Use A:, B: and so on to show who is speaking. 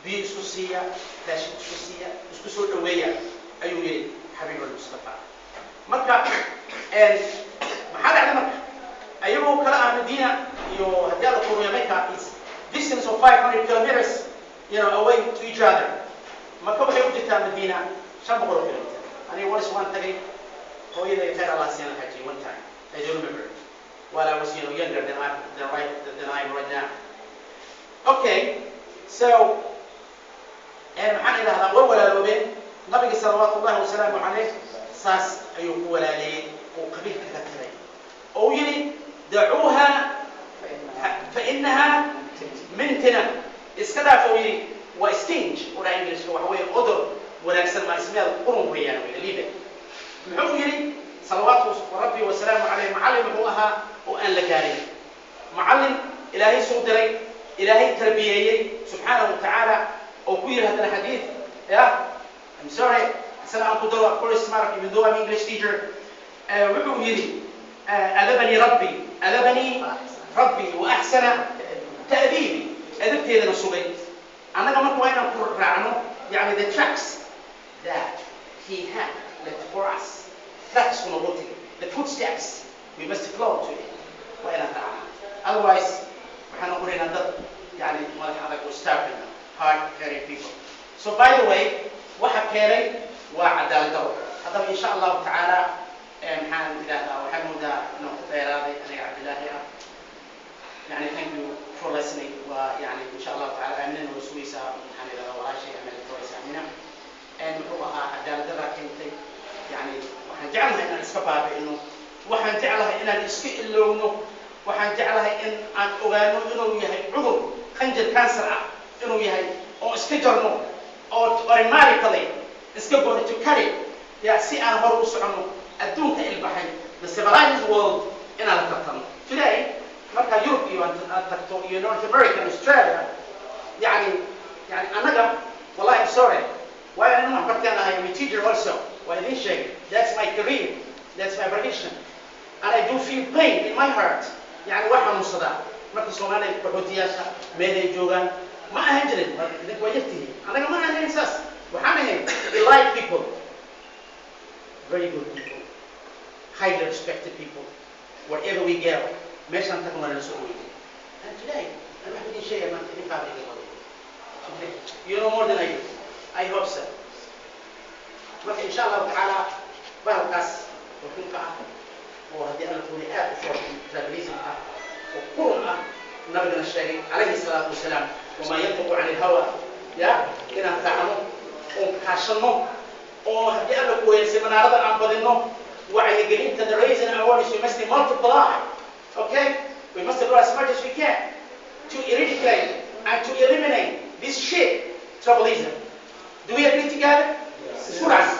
A: Biyo isku siiya, raashin isku siiya, isku soo dhaweeya, ayuu yidhi Xabiib Almustafa. Marka maxaa dhacday? Marka ayagoo kala ah Madiina iyo haddii Alla kuruya Mecca is distance of 500 kilometers away to each other. Maka waxay u jirtaa Madiina 500 kilometer. Aniga once waan tagay, hooyaday khayr Allah siiyana xajiyay one time. I don't remember, while I was younger than I am right now. Okay, so maxaan idhahdaa, way walaaloobeen. Nabiga salawaatu ullahi wasalaamu calayh saas ayuu ku walaaleeyey oo qabiil kaga tiray oo uu yidhi: "Dacuuha fa inaha mintina." Iska dhaaf, uu yidhi, waa stench udha Englishka, waxa weeye odor wanaagsan ma, smell qurun weeyaan wey, leave it. Muxuu yidhi salawaatu rabbi wasalaamu calayh? Macallin muxuu ahaa oo aan la gaarin, macallin Ilaahay soo diray, Ilaahay tarbiyeeyey subxaanahu wa tacaala, oo ku yidhi haddana xadiid. Yeah, I'm sorry, isna aan ku daro, of course, mark, even though I'm English teacher. Wuxuu yidhi: "Adabanii rabbi, adabanii rabbi wa axsana ta'diibi." Adabteedana sugay. Annaga marka waa inaan ku raacno yani the tracks that he had left for us. Tracks kuna ugu tegay, the footsteps, we must flow to it. Waa inaan raacnaa, otherwise waxaan noqonaynaa dad yani madax adag oo stubborn, hard headed people. So by the way, waxa keenay waa cadaalad daro. Haddaba insha Allahu tacaala, maxaan idhahdaa, waxaan moodaa inaan ku dheeraaday aniga Cabdilaahi ah. Yani thank you for listening. Waa yani insha Allahu tacaala Aaminana waa sugaysaa, maxaan idhahdaa, walaashay Amina Torres Aamina. Muxuu ahaa cadaalad daraa keentay? Yani waxaan jeclahay inaan iska baabi'ino, waxaan jeclahay inaan iska ilowno, waxaan jeclahay in aan ogaano inuu yahay cudur qanjir cancer ah inuu yahay, oo iska jarno oo automatically iska go'no, to cut it ya, si aan hor u soconno adduunka ilbaxay, the civilized world, inaan la tartano. Today markaa Europe iyo aad tagto iyo North America and Australia, yani annaga, wallahi, I'm sorry, waayo nin wax bartaan ahay. I'm a teacher also, waa idin sheegay. That's my career, that's my profession, and I do feel pain in my heart. Yani waa xanuunsadaa marka Soomaaliya qaxootiyaasha meel ay joogaan. Ma ahan jirin, idinka waa yartihiin, annaga ma ahayn saas. Waxaan ahayn elite people, very good people, highly respected people. Wherever we go, meeshaan tagno waa nala soo weydin. And today aan wax idin sheegaya maanta, idinkaaba iga badan. You know more than I do, I hope so. Marka insha Allahu tacaala bahalkaas oo xunka ah, oo haddii Alla tuulay aad u soo tribalism ah oo qurun ah, nabigana sheegay calayhi salaatu wasalaam: "Wamaa yantiqu cani ilhawa." Ya inaan raacno oon kaashanno, oo haddii Alla ku weeyay seminaarada aan badino, wacyigelinta, the raising awareness, we must multiply. Okay, we must do as much as we can to eradicate and to eliminate this shit, tribalism. Do we agree together? Isku raacno.